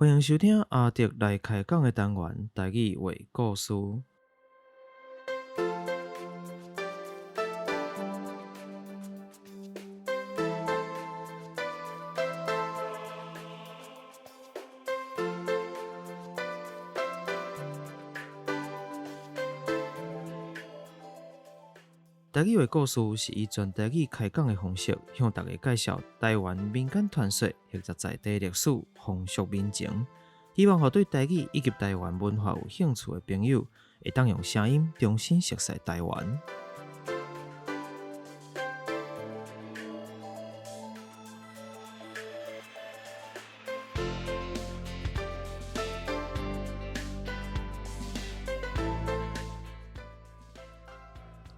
歡迎收聽阿德來開講的單元，台語話故事。台語話故事是以全台語開講的方式，向大家介紹台灣民間傳說或者在地歷史、風俗民情，希望予對台語以及台灣文化有興趣的朋友，會當用聲音重新熟悉台灣。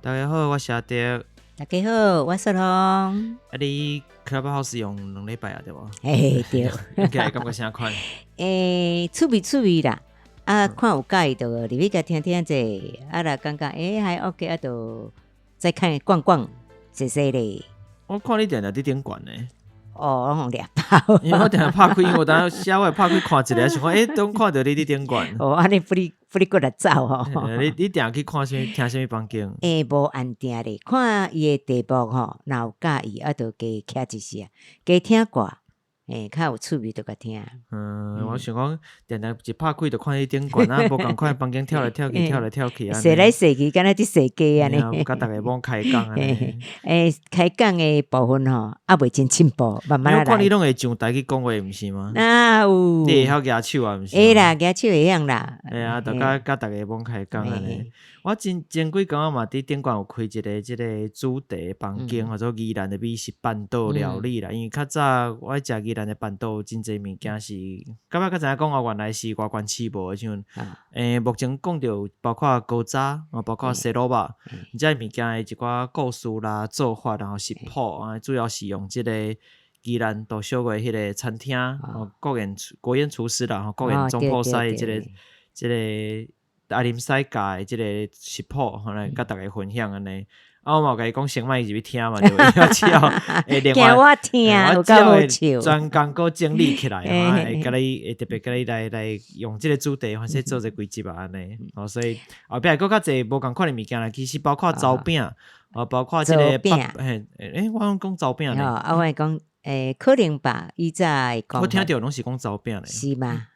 大家好，我是阿德。大家好，我是龍。啊，你 Clubhouse 用2禮拜啊，對無？嘿，對。用起來感覺啥款？欸，趣味趣味啦。啊，看有佮意就入去共聽聽者，啊，若感覺欸還 OK，啊，就再看逛逛，踅踅咧。我看你定定佇頂懸呢。哦，攏予掠爆。因為我定定拍開，因為我當時寫我拍開看一下，想講欸，總看著你佇頂懸。哦，按呢不哩不哩閣來走吼。你定去看啥物？聽啥物房間？欸，無按定咧，看伊的題目吼，若有佮意，啊，就加徛一下，加聽寡。欸，較有趣味就共聽。嗯，我想講，定定一拍開就看彼頂懸啊，無仝款房間跳來跳去，跳來跳去按呢。踅來踅去，敢若佇踅街按呢。共逐个罔開講按呢。欸，開講的部分吼，猶未真進步，慢慢來。我看你攏會上台去講話，毋是嗎？啊有。你會曉舉手啊，毋是？會啦，舉手會曉啦。會啊，就共共逐个罔開講按呢。我前前幾工嘛，佇頂懸有開一個這個主題房間，叫做宜蘭的美食辦桌料理啦。因為較早我食宜蘭的辦桌真濟物件是，到尾才知影講哦，原來是外縣市無的，像目前講著包括高渣，包括西卤肉，這物件的一寡故事啦、做法，然後食譜啊，主要是用這個宜蘭杜小月彼個餐廳，國宴國宴廚師啦，吼，國宴總鋪師的這個這個。阿林師教的這個食譜，吼來佮逐家分享按呢。啊，我嘛有共伊講，先莫入去聽嘛，對無？會另外，我聽，我只會專工閣整理起來，會共你會特別共你來來用這個主題，反正做這幾集啊按呢。哦，所以後壁會閣較濟無仝款的物件啦，其實包括糟餅，哦，包括這個嘿，欸，我攏講糟餅呢。啊，我會講，欸，可能吧，伊早會講。我聽著攏是講糟餅咧。是嗎？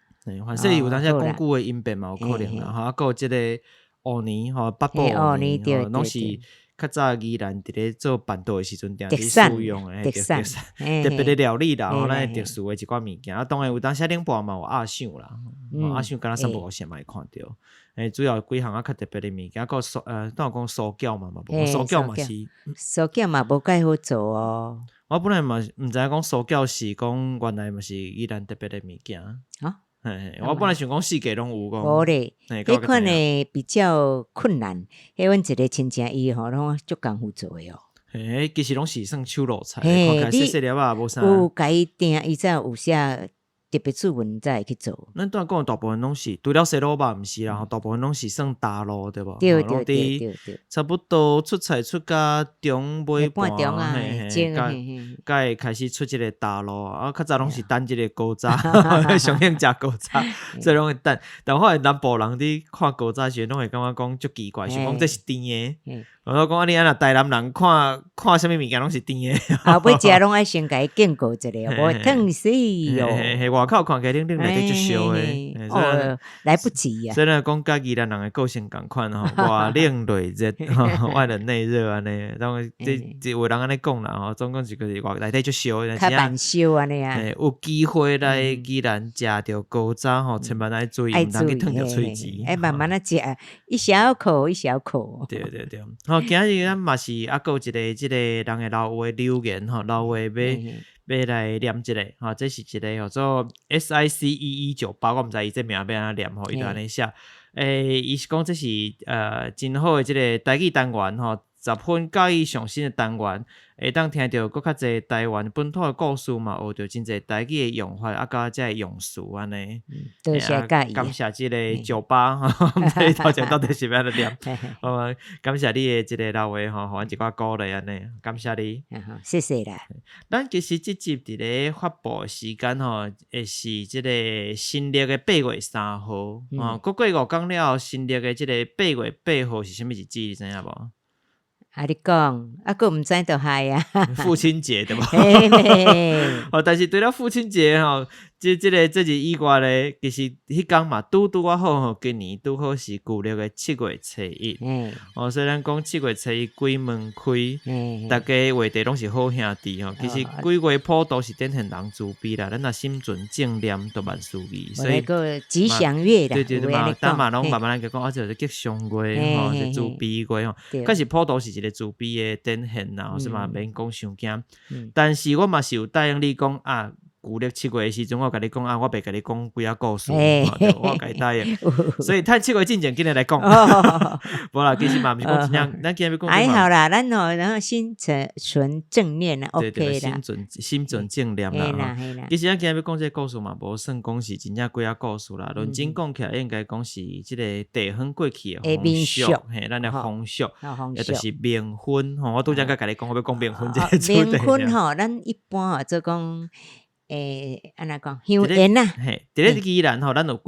反正有當時講久的音變嘛有可能啦，吼，啊，閣有這個芋泥吼，北部芋泥吼，攏是較早宜蘭佇咧做辦桌的時陣，定佇使用的特色特別的料理啦，吼，咱特殊的一寡物件。啊，當然有當時頂半嘛有鴨賞啦，鴨賞敢若三不五時嘛會看著。欸，主要幾項啊較特別的物件，閣酥當有講酥餃嘛嘛，酥餃嘛是酥餃嘛無介好做哦。我本來嘛毋知影講酥餃是講原來嘛是宜蘭特別的物件。啊？嘿，我本來想講四界攏有講。無咧，彼款的比較困難。彼阮一個親戚伊吼攏足工夫做的哦。嘿，其實攏是算手路菜，看起來細細粒仔無啥。有共伊訂，伊才有寫特別注文才會去做。咱拄仔講的大部分攏是，除了西滷肉毋是啦，大部分攏是算大路對無？對對對對對。差不多出菜出甲中尾半，嘿嘿，才會開始出這個大路啊。較早攏是等這個古早，上興食古早，所以攏會等。但我發現南部人佇看古早時，攏會感覺講足奇怪，想講這是甜的。我講啊，你啊若台南人看看啥物物件攏是甜的。後尾食攏愛先共伊警告一下，無會燙死喲。嘿嘿，外口看起來冷冷內底足燒的。哦，來不及啊。所以講佮宜蘭人的個性仝款吼，外冷內熱，外冷內熱按呢。當然，這這有人按呢講啦吼，總共是就是外內底足燒的。較慢燒按呢啊。有機會來宜蘭食著古早吼，千萬愛注意，毋通去燙著喙舌。愛慢慢仔食，一小口一小口。對對對。吼，今日咱嘛是猶閣有一個這個人會留話留言吼，留話欲來念一下吼，這是一個叫做 SICEE98，我毋知伊這名欲按怎念吼，伊就按呢寫。欸，伊是講這是真好的這個台語單元吼，十分佮意上新的單元，會當聽著閣較濟台灣本土的故事嘛，學著真濟台語的用法，啊，佮這个用詞按呢。多謝佮意。感謝這个酒吧，毋知你頭前到底是欲按怎念？好，感謝你的這个老話吼，予阮一寡鼓勵按呢，感謝你。謝謝啦。咱其實這集佇咧發布的時間吼，會是這个新曆的8月3號。哦，閣過5工了後，新曆的這个8月8號是啥物日子？你知影無？啊，你講，啊，閣毋知就害啊。父親節對無？哦，但是除了父親節吼，這個節日以外咧，其實彼工嘛拄拄仔好吼，今年拄好是舊曆的7月初1。哦，所以咱講7月初1鬼門開，逐家話題攏是好兄弟吼。其實鬼月普渡是展現人慈悲啦，咱若心存正念，就萬事如意。所以吉祥月啦，對對對嘛，但嘛攏慢慢來講，啊，就是吉祥月吼，是慈悲月吼。確實普渡是一個慈悲的展現啦，所以嘛免講傷驚。但是我嘛是有答應你講啊，舊曆7月的時陣，我有共你講啊，我袂共你講鬼仔故事，我有共伊答應。所以趁7月進前，緊來來講。無啦，其實嘛毋是講真正，咱今日欲講。還好啦，咱吼，然後心存正念啦，OK 啦。心存正念啦。其實咱今日欲講這个故事嘛，無算講是真正鬼仔故事啦。論真講起來，應該講是這个地方過去的風俗，嘿，咱的風俗，也就是冥婚吼。我拄才共你講，我欲講冥婚這个主題。冥婚吼，咱一般吼做講。按怎講？香煙啊，嘿，佇咧宜蘭吼，咱有幾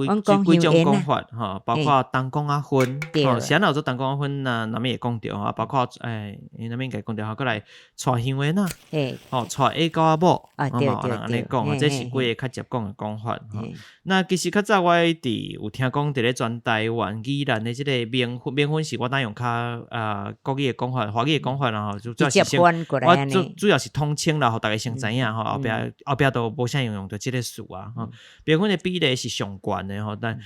幾種講法吼，包括銅管仔婚，吼，啥人有做銅管仔婚啊？難免會講著吼，包括難免會講著吼，閣來娶香煙仔，吼，娶矮狗仔某，嘛有人按呢講，這是幾个較捷講的講法吼。那其實較早我佇有聽講，佇咧全台灣宜蘭的這个冥婚，冥婚是我當用較國語的講法，華語的講法啦吼，主要是先，我主要是統稱啦，予逐家先知影吼，後壁都無啥用用著這个詞啊，吼。冥婚的比例是上懸的吼，但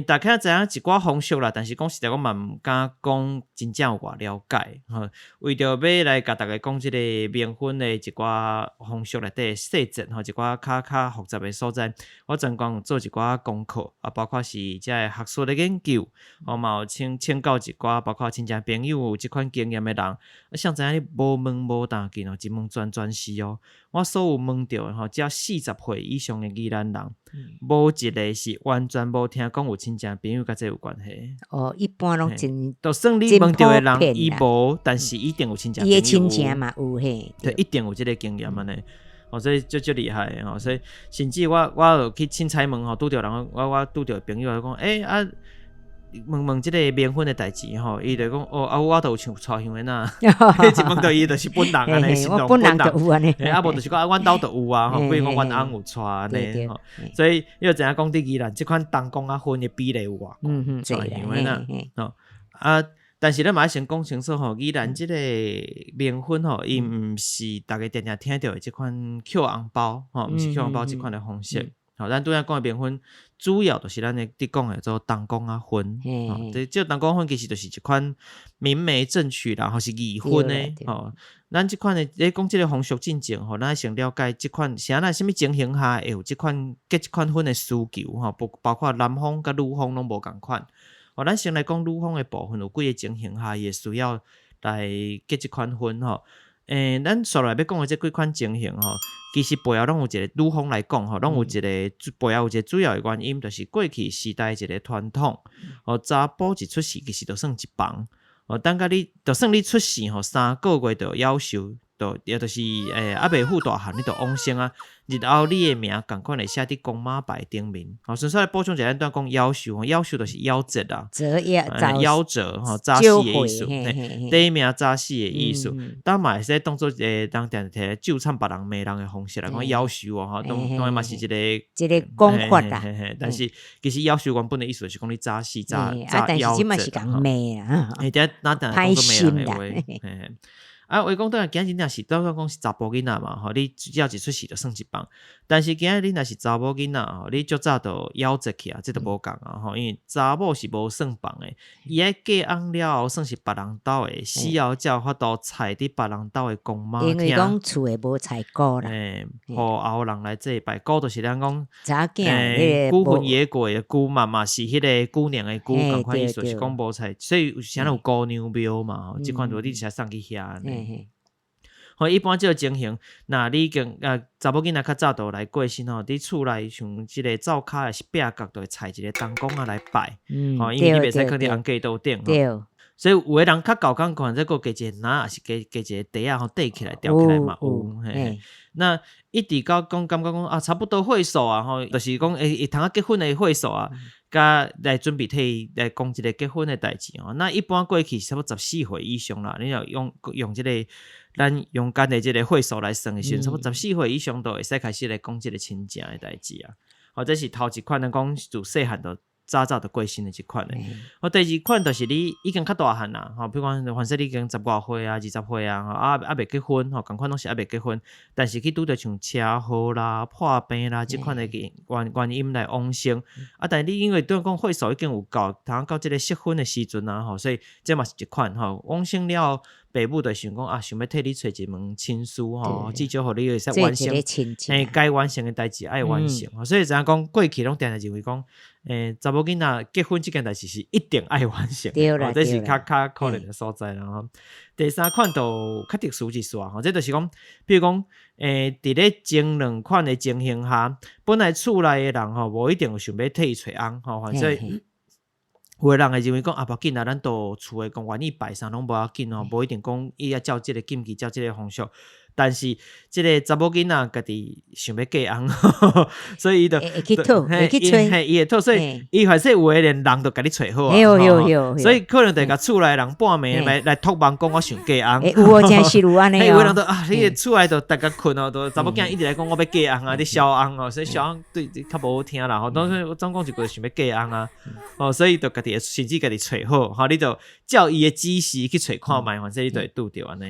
大家知影一寡風俗啦，但是講實在，我嘛毋敢講真正有偌了解吼。為著欲來共逐家講這个冥婚的一寡風俗內底的細節吼，一寡較複雜的所在，我專工有做一寡功課啊，包括是這个學術的研究，我嘛有請教一寡，包括親戚朋友有這款經驗的人，啊，誰知影你無問無當緊哦，一問全全是哦。我所有問著的吼，遮40歲以上的宜蘭人，無一个是完全無聽講有親戚朋友佮這有關係。哦，一般攏真，就算你問著的人伊無，但是一定有親戚朋友。伊的親戚嘛有嘿，對，一定有這个經驗按呢。哦，所以足足厲害的吼，所以甚至我有去凊彩問吼，拄著人，我拄著朋友講，欸啊。問問這个冥婚的代誌吼，伊就講哦，啊，我都有像娶香煙仔，一問著伊就是本人按呢，我本人就有按呢，啊無就是講啊，阮兜就有啊，吼，比如講阮翁有娶按呢，吼，所以你就知影講佇宜蘭這款銅管仔婚的比例有偌懸，娶香煙仔，吼啊，但是咱嘛愛先講清楚吼，宜蘭這个冥婚吼，伊毋是逐家定定聽著的這款抾紅包，吼，毋是抾紅包這款的方式。吼，咱拄才講的冥婚，主要就是咱的佇講的做銅管仔婚。吼，這個銅管婚其實就是一款明媒正娶啦，吼是義婚的。吼，咱這款的咧講這个風俗進前，吼，咱愛先了解這款是按怎啥物情形下會有這款結這款婚的需求，吼，包括男方佮女方攏無仝款。吼，咱先來講女方的部分，有幾个情形下伊會需要來結這款婚，吼。咱紲落來欲講的這幾款情形吼，其實背後攏有一個女方來講吼，攏有一個背後有一個主要的原因，就是過去時代一個傳統，吼，查埔一出世其實就算一房，哦，等甲你就算你出世吼，3個月就夭壽，就也就是猶未赴大漢，你就往生啊。日後你的名仝款會寫佇公媽牌頂面。吼，順續來補充一下，咱拄講夭壽，夭壽就是夭折啦，夭折吼，早死的意思。第一名早死的意思。當嘛會使當做一個人定定提來咒慘別人罵人的方式來講夭壽哦，吼，當然嘛是一個一个講法啦。但是其實夭壽原本的意思就是講你早死早早夭折。但是這嘛是共罵啊，嘿，當定當做罵人的話。啊，話講當然今日若是當講是查埔囡仔嘛，吼，你只要一出世就算一房。但是今日你若是查某囡仔吼，你足早就夭折去啊，這就無仝啊吼，因為查某是無算房的，伊愛嫁翁了後算是別人兜的，死後才有法度採佇別人兜的公媽。因為講厝的無採姑啦，予後人來祭拜，姑就是咱講，查囝，孤魂野鬼的孤嘛嘛是彼个姑娘的姑，仝款意思是講無採，所以有啥有姑娘廟嘛吼，這款就你直接送去遐按呢。吼，一般這个情形，若你已經查某囡仔較早就來過身吼，佇厝內像這个灶跤抑是壁角，就會採一个銅公仔來拜，吼，因為你袂使囥佇翁嫁桌頂吼。所以有的人較厚工款，這閣加一個籃，抑是加加一個袋仔吼，缀起來吊起來嘛有。嘿，那一直到講感覺講啊，差不多歲數啊吼，就是講會通啊結婚的歲數啊，佮來準備替伊來講一个結婚的代誌吼。那一般過去是差不多14歲以上啦，你若用用這個咱陽間的這個歲數來算的時陣，差不多十四歲以上就會使開始來講這個親情的代誌啊。吼，這是頭一款，咱講自細漢就早早就過身的這款的。吼，第二款就是你已經較大漢啦，吼，比如講，凡說你已經十外歲啊、20歲啊，啊猶未結婚，吼，仝款攏是猶未結婚，但是去拄著像車禍啦、破病啦這款的原因來往生。啊，但是你因為對講歲數已經有夠，通到這個適婚的時陣啊，吼，所以這嘛是一款吼，往生了後，爸母就想講啊，想欲替你揣一門親事吼，至少予你會使完成，嘿，該完成的代誌愛完成。所以知影講過去攏定定認為講，查某囡仔結婚這件代誌是一定愛完成，哦，這是較較可憐的所在啦吼。第三款就較特殊一絲吼，這就是講，比如講，佇咧前兩款的情形下，本來厝內的人吼，無一定有想欲替伊揣翁吼，反正。有的人會認為講啊，無要緊啊，咱都厝的講願意拜啥攏無要緊哦，無一定講伊愛照這個禁忌，照這個風俗。但是這个查某囡仔家己想欲嫁翁，所以伊就會去討，會去揣，嘿，伊會討，所以伊反正有的連人都共你揣好啊，所以可能就共厝內人半暝來來託夢講我想嫁翁，有哦，真是有按呢哦，有的人就啊，你个厝內就逐家睏哦，就查某囝一直來講我欲嫁翁啊，你痟翁哦，所以痟翁對較無好聽啦吼，當時我總講一句想欲嫁翁啊，哦，所以就家己甚至家己揣好，吼，你就照伊的指示去揣看覓，反正你就會拄著按呢。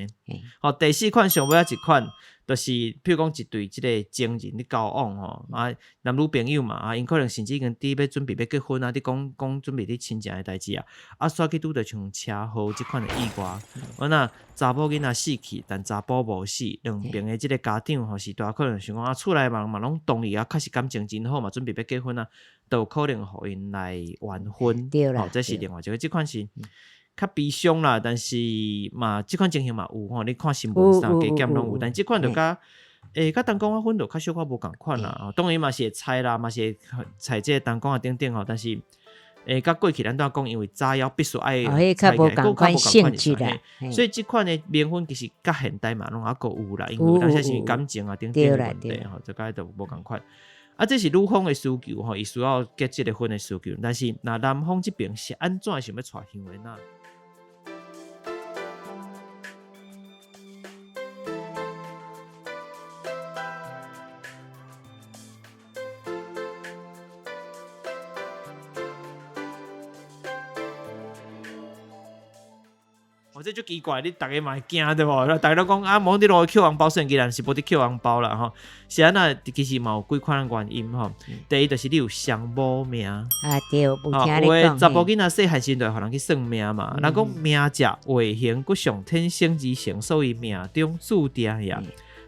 吼，第四款上尾仔一款，就是譬如講一對這个情人咧交往吼，啊男女朋友嘛，啊𪜶可能甚至已經佇欲準備欲結婚啊，佇講講準備咧親情的代誌啊，啊煞去拄著像車禍這款的意外，啊若查某囡仔死去，但查埔無死，兩邊的這个家長吼是大可能想講啊，厝內人嘛攏同意啊，確實感情真好嘛，準備欲結婚啊，都有可能予𪜶來完婚，吼，這是另外一个，這款是。較悲傷啦，但是嘛，這款情形嘛有吼，你看新聞啥加減攏有，但這款就佮佮銅公仔婚就較小可無仝款啦。當然嘛是會採啦，嘛是會採這個銅公仔等等吼，但是佮過去咱拄仔講，因為早夭必須愛採，閣較無仝款性質啦。所以這款的冥婚其實佮現代嘛攏猶閣有啦，因為有當時是感情啊等等的問題吼，就佮就無仝款。啊，這是女方的需求吼，伊需要結這個婚的需求，但是若男方這邊是按怎想欲娶香緣仔？哦，這足奇怪，你逐家嘛會驚對無？逐家攏講啊，無佇路抾紅包，雖然其實是無佇抾紅包啦吼。是按怎？其實嘛有幾款原因吼。第一就是你有雙某命啊，對，有聽你講。有的查埔囡仔細漢時就予人去算命嘛，人講命者外形骨上天生而成，所以命中注定也。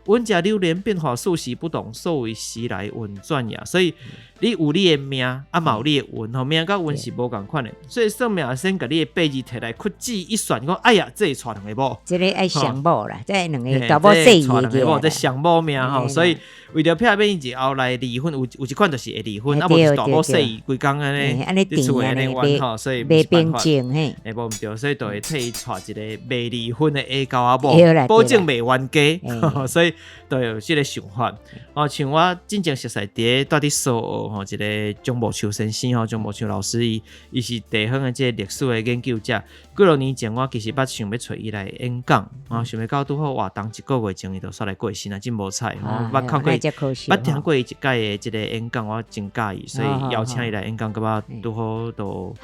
運者流年變化，數時不同，所謂時來運轉也。所以你有你的命，啊嘛有你的運吼，命佮運是無仝款的。所以算命先共你的八字提來屈指一算，講哎呀，這會娶兩个某，這个愛相某啦，這兩个大某細娶兩个某，這相某命吼。所以為著避免日後來離婚，有一款就是會離婚，啊無就是大某細伊規工按呢，佇厝內按呢冤吼，所以袂平靜嘿，會無毋對，所以就會替伊娶一个袂離婚的下狗仔某，保證袂冤家，所以。就有這个想法，哦，像我進前熟似佇咧蹛佇蘇澳部吼，一个張木秋先生吼，張木秋老師伊是地方的這個歷史的研究者。幾落年前，我其實捌想欲揣伊來演講，啊，想欲到拄好活動一個月前，伊就煞來過身啊，真無彩吼。捌看過，捌聽過伊一擺的這個演講，我真佮意，所以邀請伊來演講，感覺拄好都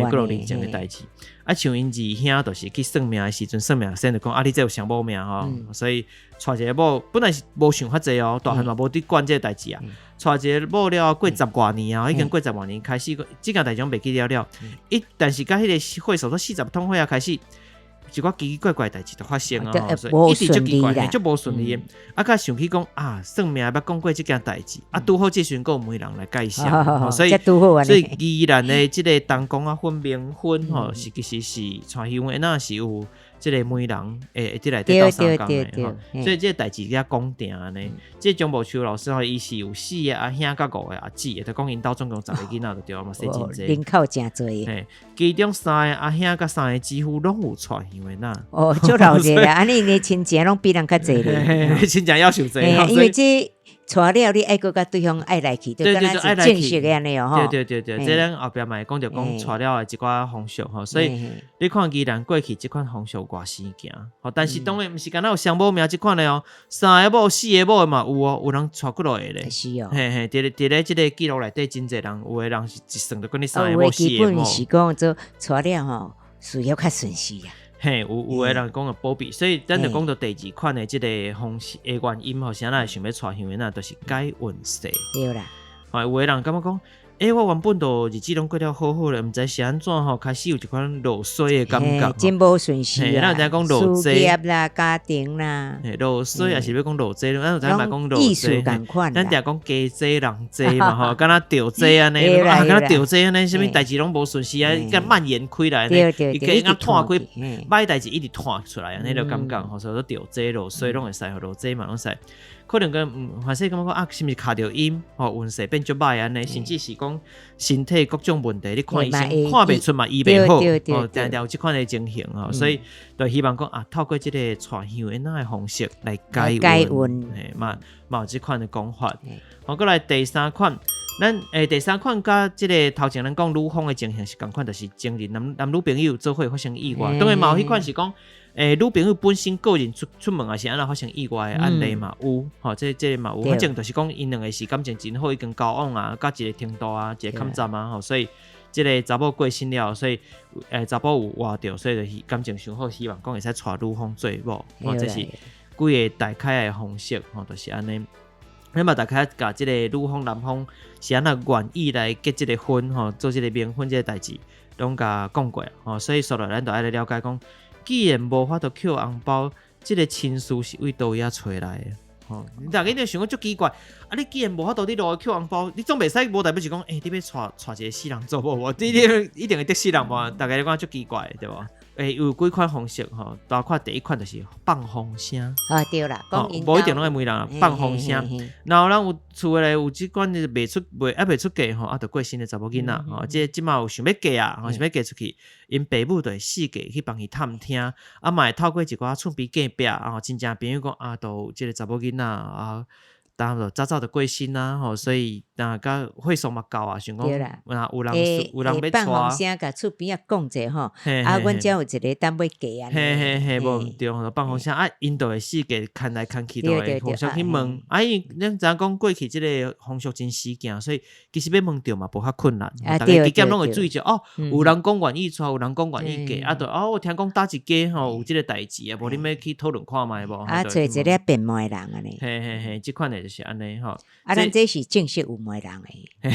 幾落年前的代誌。啊，像𪜶二兄，就是去算命的時陣，算命先就講啊，你這有雙某命吼，所以娶一个某本來是無想遐濟哦，大漢嘛無佇管這个代誌啊。娶一个某了後過十外年啊，已經過十外年，開始這件代誌攏袂記了了。伊但是佮彼個會所說四十通會啊開始，一寡奇奇怪怪代誌就發生啊，所以一直足奇怪，足無順利的。啊，佮想起講啊，算命捌講過這件代誌，啊，拄好這時陣閣有媒人來介紹，所以所以宜蘭的這個東光仔粉冥婚吼，是其實是娶彼份仔是有這個媒人會佇內底鬥相共的吼，所以這個代誌才講定按呢。這個張木秋老師吼，伊是有四个阿兄佮五个阿姊，就講𪜶兜總共十個囡仔就對啊嘛，生真濟，人口誠濟。嘿，其中三个阿兄佮三个姊夫攏有娶彼份仔。哦，足鬧熱啦！按呢𪜶的親情攏比人較濟咧，親情夭壽濟。因為這娶了你愛閣佮對方愛來去，就敢若是正式的按呢哦吼。對對對對，這咱後壁嘛會講著講娶了的一寡風俗吼，所以你看宜蘭過去這款風俗偌生行，吼，但是當然毋是干焦有雙某命這款的哦，三个某、四个某的嘛有哦，有人娶幾落個咧。是哦。嘿嘿，佇咧佇咧這個記錄內底，真濟人，有的人是一算就講你三个某、四個某。基本是講做娶了吼，事業較順勢啊。嘿，有有的人講個保庇，所以咱就講著第二款的這個方式的原因吼，啥人會想欲娶彼份仔，就是改運勢。對啦，吼，有的人感覺講，欸，我原本都日子攏過了好好的，毋知是按怎吼，開始有一款落衰的感覺。真無順勢啊！咱知影講落災事業啦，家庭啦，嘿，落衰也是欲講落災，咱有知影嘛講落災。咱定講家災人災嘛吼，敢若著災按呢，啊，敢若著災按呢，啥物代誌攏無順勢啊，佮蔓延開來呢，伊佮伊湠開，歹代誌一直湠出來按呢就感覺吼，所以說著災落衰攏會使，落災嘛攏使。可能講，反正感覺講啊，是毋是卡著陰吼，運勢變足歹按呢，甚至是講身體各種問題，你看醫生看袂出嘛，醫袂好，哦，定定有這款的情形吼，所以就希望講啊，透過這個娶彼份仔的方式來解運，嘿，嘛嘛有這款的講法。好，閣來第三款，咱第三款佮這个頭前咱講女方的情形是仝款，就是情人男男女朋友做伙發生意外，當然嘛有彼款是講。女朋友本身個人出出門也是按怎發生意外的案例嘛有，吼，這這个嘛有，反正就是講𪜶兩个是感情真好，已經交往啊，到一个程度啊，一個坎站啊，吼，所以這个查某過身了，所以查某有活著，所以就是感情上好，希望講會使娶女方做某，吼，這是幾个大概的方式，吼，就是按呢。咱嘛大概共這个女方男方是按怎願意來結這个婚，吼，做這个冥婚這个代誌，攏共講過，吼，所以煞落來咱就愛來了解講。既然無法度抾紅包，這个親事是為佗位仔揣來的？吼，你逐家一定想講足奇怪，啊！你既然無法度佇路抾紅包，你總袂使無代表是講，欸，你欲娶娶一個死人做某無？你你一定會得死人無？逐家咧感覺足奇怪，對無？欸，有幾款方式吼，包括第一款就是放風聲。啊，對啦，無一定攏愛媒人啊，放風聲。然後咱有厝內有這款就是袂出袂猶未出嫁吼，啊，就過身的查某囡仔吼，這這馬有想欲嫁啊，吼，想欲嫁出去，𪜶爸母就會四界去幫伊探聽，啊，嘛會透過一寡厝邊隔壁啊，親戚朋友講啊，都有這个查某囡仔啊。當就早早就過身啊，吼，所以若佮歲數嘛夠啊，想講，若有人有人欲娶。放風聲，共厝邊仔講者吼，啊，阮遮有一个等欲嫁啊。嘿嘿嘿，無毋對，放風聲啊，𪜶就會四界牽來牽去，都會互相去問。啊，因為咱知影講過去這个風俗真死行，所以其實欲問著嘛無較困難。逐家加減攏會注意著哦，有人講願意娶，有人講願意嫁，啊，就哦，我聽講佗一家吼有這个代誌啊，無恁欲去討論看覓無？啊，揣一个變媒人按呢。嘿嘿嘿，這款的就是按呢吼。啊，咱這是正式有媒人的。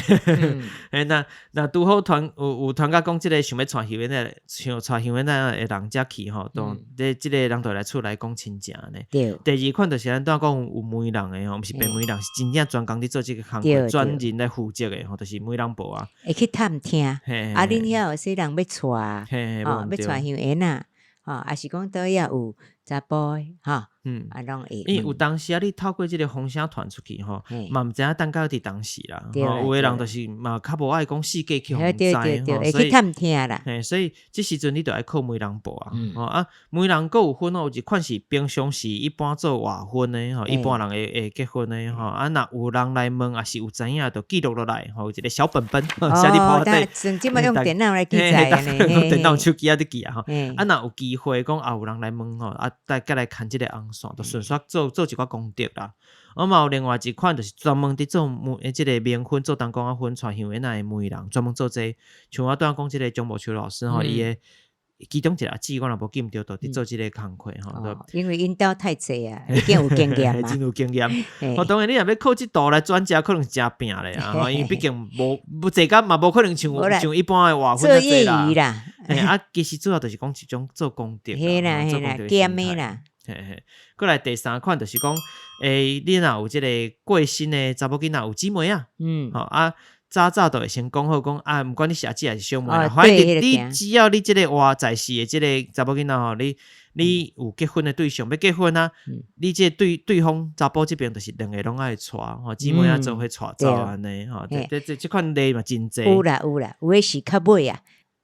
嘿，那那拄好團有有團甲講，這个想欲娶彼份仔，想娶彼份仔的人才去吼，當這這个人就來厝內講親情呢。第二款就是咱拄仔講有媒人的吼，毋是白媒人，是真正專工佇做這个工課，專人來負責的吼，就是媒人婆啊。會去探聽，啊，恁遐有啥人欲娶，吼，欲娶彼份仔，吼，抑是講佗位有查埔的吼，啊，攏會。因為有當時啊，你透過這個風聲傳出去吼，嘛毋知影等到佇當時啦。吼，有的人就是嘛較無愛講四界去予人知，吼，會去探聽啦。嘿，所以這時陣你就愛靠媒人報啊。吼啊，媒人閣有分哦，有一款是平常時一般做外婚的吼，一般人會結婚的吼。啊，若有人來問，抑是有知影，就記錄落來，吼，有一個小本本，寫佇簿底。像這擺用電腦來記載按呢，用電腦手機仔佇記啊吼。啊，若有機會講啊，有人來問吼，啊，再閣來牽這個紅線，就順續做做一寡功德啦。啊嘛有另外一款，就是專門佇做媒，這個冥婚做東公仔婚，娶香煙仔的媒人，專門做這個。像我拄仔講這個張木秋老師吼，伊的其中一個阿姊，我若無記毋著，就佇做這個工課吼。因為𪜶兜太濟啊，已經有經驗嘛。真有經驗。我當然你若欲靠這道來轉食，可能誠拚咧啊！因為畢竟無無濟工嘛，無可能像像一般的外婚遮濟啦。啊，其實主要就是講一種做功德，嘿啦嘿啦，兼的啦。嘿嘿，過來第三款就是講，欸，你若有這個過身的查某囡仔有姊妹仔，吼啊，早早就會先講好講啊，毋管你是阿姊還是小妹啦，反正你只要你這個活在世的這個查某囡仔吼，你有結婚的對象欲結婚啊，你這個對對方查埔這邊就是兩个攏愛帶，吼姊妹仔做伙帶走按呢，吼，這這這款例嘛真濟。有啦有啦，有的是較尾啊。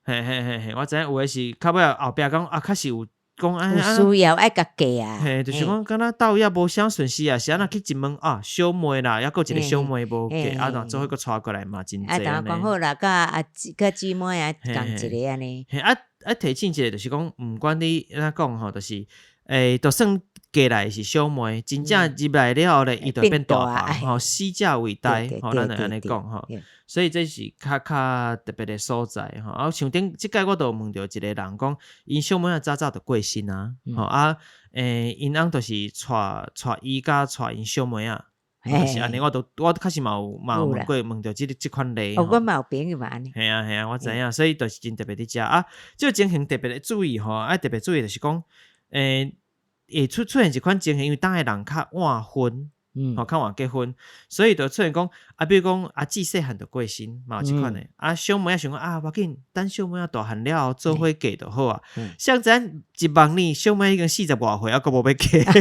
嘿嘿嘿嘿，我知影有的是較尾後壁講啊，確實有。講有需要愛共嫁啊，嘿，就是講敢若到尾無啥順序啊，是按怎去一問啊，小妹啦，猶閣一個小妹無嫁，啊，若做伙閣帶過來嘛，真濟按呢。啊，講好啦，佮阿姊、佮姊妹啊，仝一个按呢。嘿，啊啊，提醒一下，就是講，毋管你按怎講吼，就是欸，就算嫁來是小妹，真正入來了後咧，伊就變大房，吼，死者為大，吼，咱會按呢講吼。所以這是較較特別的所在吼。啊，像頂這擺我就問著一個人講，𪜶小妹仔早早就過身啊，吼啊，欸，𪜶翁就是帶帶伊佮帶𪜶小妹仔，就是按呢，我都我確實嘛有嘛有問過問著這這款例。哦，我嘛有朋友嘛按呢。嘿啊嘿啊，我知影，所以就是真特別佇遮啊。這個情形特別的注意吼，愛特別注意就是講，欸，會出出現一款情形，因為當的人較晚婚，吼較晚結婚，所以就出現講啊，比如講阿姊細漢就過身，嘛有這款的。啊，小妹仔想講啊，無要緊，等小妹仔大漢了後做伙嫁就好啊。誰知一望呢，小妹已經四十外歲，猶閣無欲嫁，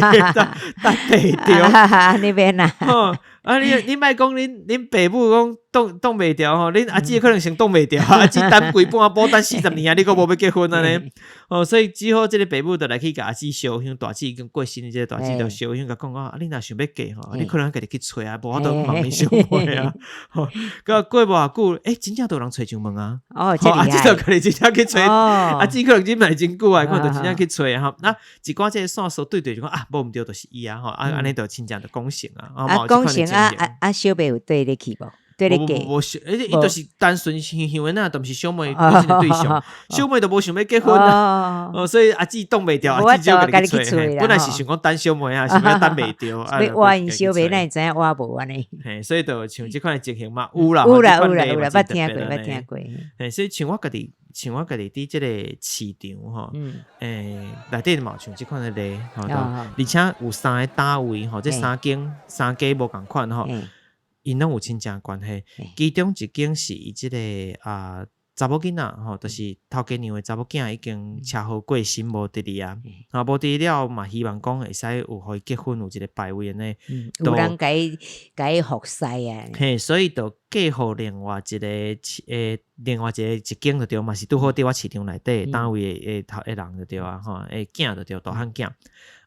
等袂著。按呢免啦。吼，啊你你莫講恁恁爸母講擋擋袂牢吼，恁阿姊可能先擋袂牢，阿姊等規半晡等四十年啊，你閣無欲結婚按呢？哦，所以只好這個爸母就來去共阿姊相向，大姊已經過身的這個大姊就相向共講啊，你若想欲嫁吼，你可能家己去揣啊，無法度問你小妹啊。吼，閣過無偌久，欸，真正就有人揣上門啊！哦，阿姊就家己真正去揣，阿姊可能忍耐真久啊，可能就真正去揣吼。那一寡這個線索對對就講啊，無毋著就是伊啊，吼，啊，按呢就親情就講成啊。啊，講成啊啊啊，小妹有綴咧去無？綴咧嫁？無無，伊就是單純想想的那，都毋是小妹本身的對象，小妹都無想欲結婚啊。哦，所以阿姊擋袂牢，阿姊就家己去揣。本來是想講等小妹啊，想欲等袂著。欲挖𪜶小妹，哪會知影挖無按呢？嘿，所以就像這款的情形嘛，有啦，有啦，有啦，有啦，捌聽過，捌聽過。嘿，所以像我家己，像我家己佇這個市場吼，欸，內底嘛有像這款的例吼，而且有三个單位吼，這三間三家無仝款吼。𪜶攏有親情關係，其中一間是伊這個啊查某囡仔吼，就是頭家娘的查某囝已經車禍過身無佇哩啊，啊無佇了嘛，希望講會使有予伊結婚有一個牌位按呢，有人共伊共伊服侍啊，嘿，所以就嫁予另外一個欸，另外一個一間就對，嘛是拄好佇我市場內底單位的的頭的人就對啊，吼，的囝就對，大漢囝，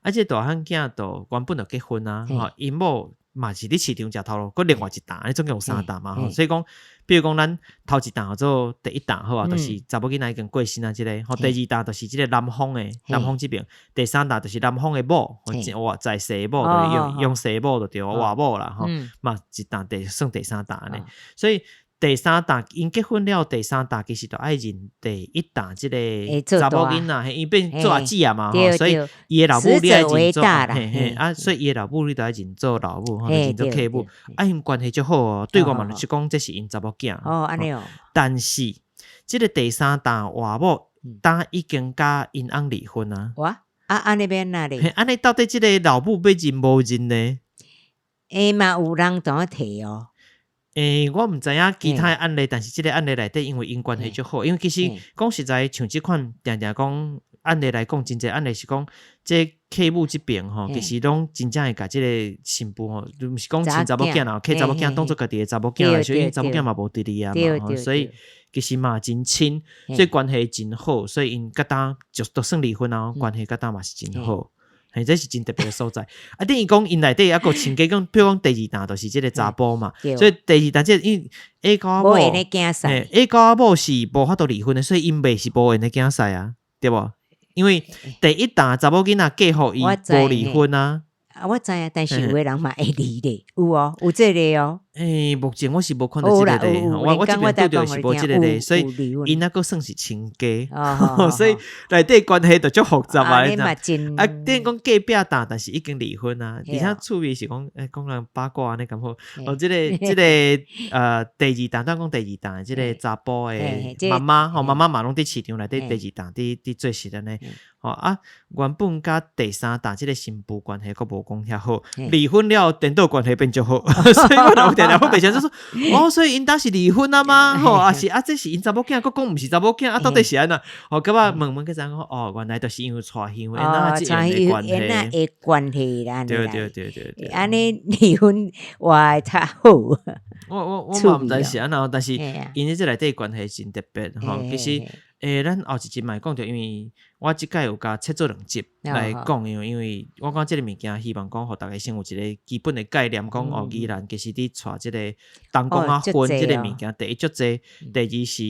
啊，這個大漢囝就原本就結婚啊，吼，𪜶某。嘛是佇市場食頭路，閣另外一擔，總共有三擔嘛吼，所以講，比如講咱頭一擔叫做第一擔好啊，就是查某囡仔已經過身啊，這個吼，第二擔就是這個男方的男方這邊，第三擔就是男方的某，哇在世的某，就是用用世某就對，外某啦吼，嘛一擔第算第三擔按呢，所以。第三擔𪜶結婚了，第三擔其實就愛認第一擔這個查某囡仔，伊變做阿姊啊嘛，所以伊的老母你愛認做，嘿嘿，啊，所以伊的老母你就愛認做老母，吼，認做契母，啊，𪜶關係足好哦，對我嘛就是講這是𪜶查某囝。哦，按呢哦。但是這個第三擔外某，當已經佮𪜶翁離婚啊。哇，啊，按呢欲按怎咧？按呢到底這個老母欲認無認呢？欸，嘛有人怎樣提哦？欸，我毋知影其他的案例，但是這个案例內底，因為𪜶關係足好，因為其實講實在，像這款定定講案例來講，真濟案例是講，這客母這邊吼，其實攏真正會共這个新婦吼，毋是講親查某囝啦，客查某囝當做家己的查某囝來，所以查某囝嘛無佇裡啊嘛，所以其實嘛真親，所以關係真好，所以𪜶佮當就都算離婚啊，關係佮當嘛是真好。嘿，這是真特別的所在。啊，等於講𪜶內底猶閣親家講，比如講第二彈就是這个查埔嘛，所以第二彈這個因為下狗仔某，下狗仔某是無法度離婚的，所以𪜶袂是無緣的囝婿啊，對無？因為第一彈查某囡仔嫁予伊無離婚啊。啊，我知影，但是有的人嘛會離咧，有哦，有這個哦。欸，目前我是無看著這个咧，我這邊拄著是無這個咧，所以𪜶猶閣算是親家，所以內底關係就足複雜啊。啊，等於講隔壁擔，但是已經離婚啊，而且趣味是講，欸，講人八卦按呢敢好？哦，這個第二彈，當講第二彈，這个查埔的媽媽，吼，媽媽嘛攏佇市場內底第二彈佇佇做事按呢。吼啊，原本佮第三彈這个新婦關係閣無講遐好，離婚了後顛倒關係變足好，所以我有定定我袂曉就說，哦，所以𪜶當時離婚啊嗎？吼，啊是啊，這是𪜶查某囝，閣講毋是查某囝，啊，到底是按怎？吼，到尾問問閣知影講，哦，原來就是因為娶香煙仔這樣的關係，的關係啦，對對對對對，按呢離婚話較好。我嘛毋知是按怎，但是𪜶這內底關係真特別吼，其實。欸，咱後一集嘛會講著，因為我這擺有共切做兩集來講，因為我感覺這个物件，希望講予逐家先有一个基本的概念，講哦，宜蘭其實佇娶這个東公仔婚這个物件，第一足濟，第二是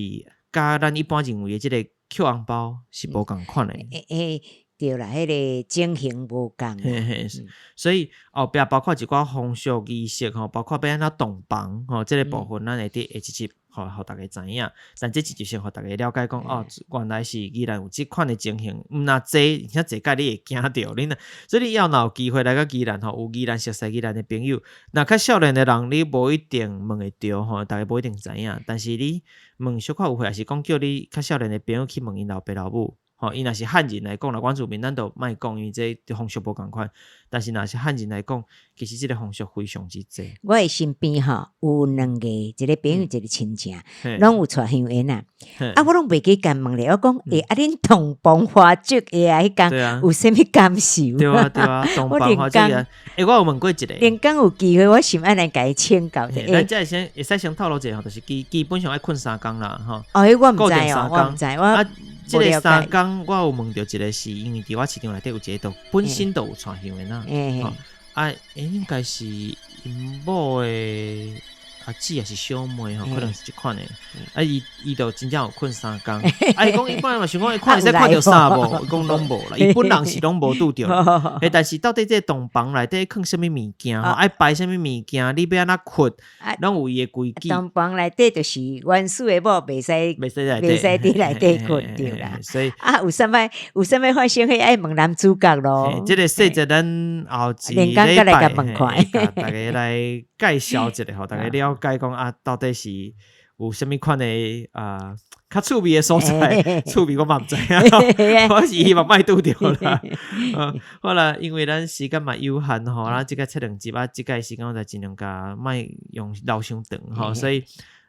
佮咱一般認為的這个抾紅包是無仝款的。欸欸，對啦，彼个情形無仝。嘿嘿，所以後壁包括一寡風俗儀式吼，包括欲按怎洞房吼，這个部分咱會佇下一集。予逐家知影，但這一集先予逐家了解講，哦，原來是宜蘭有這款的情形，毋若濟，而且濟擺你會驚著，你若，所以你以後若有機會來到宜蘭吼，有宜蘭熟似宜蘭的朋友，若較少年的人，你無一定問會著吼，逐家無一定知影，但是你問小可有歲，抑是講叫你較少年的朋友去問𪜶老爸老母。吼，伊若是漢人來講啦，原住民咱就莫講，因為這風俗無仝款。但是若是漢人來講，其實這个風俗非常之濟。我的身邊吼有兩個，一个朋友，一个親戚，攏有娶香煙仔。啊，我攏袂記共問咧，我講，欸，啊，恁洞房花燭夜啊，彼工有啥物感受？對啊對啊，洞房花燭夜。欸，我有問過一个。連工有機會，我想愛來共伊請教者。咱這先會使先透露一下吼，就是基本上愛睏三工啦，吼。哦，彼我毋知哦，我毋知我。這个三工我有問著一个，是因為佇我市場內底有一个，就本身就有娶香煙仔，啊，應該是𪜶某的阿姊抑是小妹吼，可能是這款的。啊，伊就真正有睏三工。啊，伊講伊本來嘛想講伊看會使看著啥無？伊講攏無啦，伊本人是攏無拄著。欸，但是到底這个洞房內底囥啥物物件吼？愛擺啥物物件？你欲按怎睏？攏有伊的規矩。洞房內底就是原始的某袂使袂使袂使佇內底睏著啦。所以啊，有啥物發生，彼愛問男主角咯。這个細節咱後一禮拜共逐家來介紹一下，予逐家了解講啊，到底是有啥物款的啊，較趣味的所在，趣味我嘛毋知影，我是希望莫拄著啦。好啦，因為咱時間嘛有限吼，咱這擺切兩集啊，這擺時間我就盡量共莫用留傷長吼，所以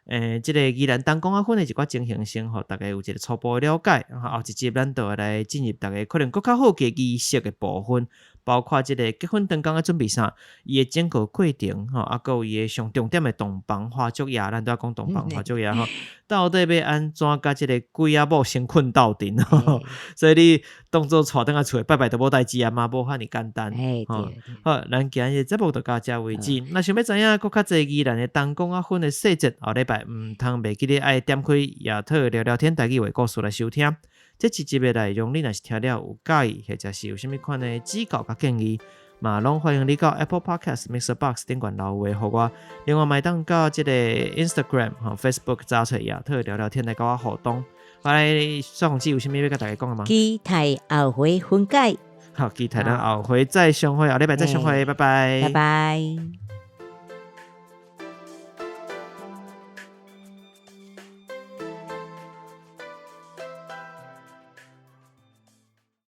欸，這个宜蘭東公仔婚的一寡情形，先予逐家有一个初步的了解。後一集咱就會來進入逐家可能閣較好奇儀式的部分。包括這个結婚當工愛準備啥，伊的整個過程吼，啊，閣有伊的上重點的洞房花燭夜，咱拄仔講洞房花燭夜吼，到底欲按怎佮這个鬼仔某先睏鬥陣吼？所以你當做娶轉來厝拜拜都無代誌啊嘛，無遐爾簡單。吼，好，咱今日節目就到這為止。若想欲知影閣較濟宜蘭的東公仔婚的細節，後禮拜毋通袂記得愛點開亞特聊聊天台語話故事來收聽。這一集的內容，你若是聽了有佮意，或者是有啥物款的指教佮建議，嘛攏歡迎你到 Apple Podcast、Mixer Box 頂懸留話予我。另外，嘛會當到這个 Instagram 和 Facebook 查揣亞特聊聊天來佮我互動。來，雪鳳姊有啥物欲佮逐家講的嗎？期待後回分解。好，期待咱後回再相會，後禮拜再相會，拜拜。拜拜。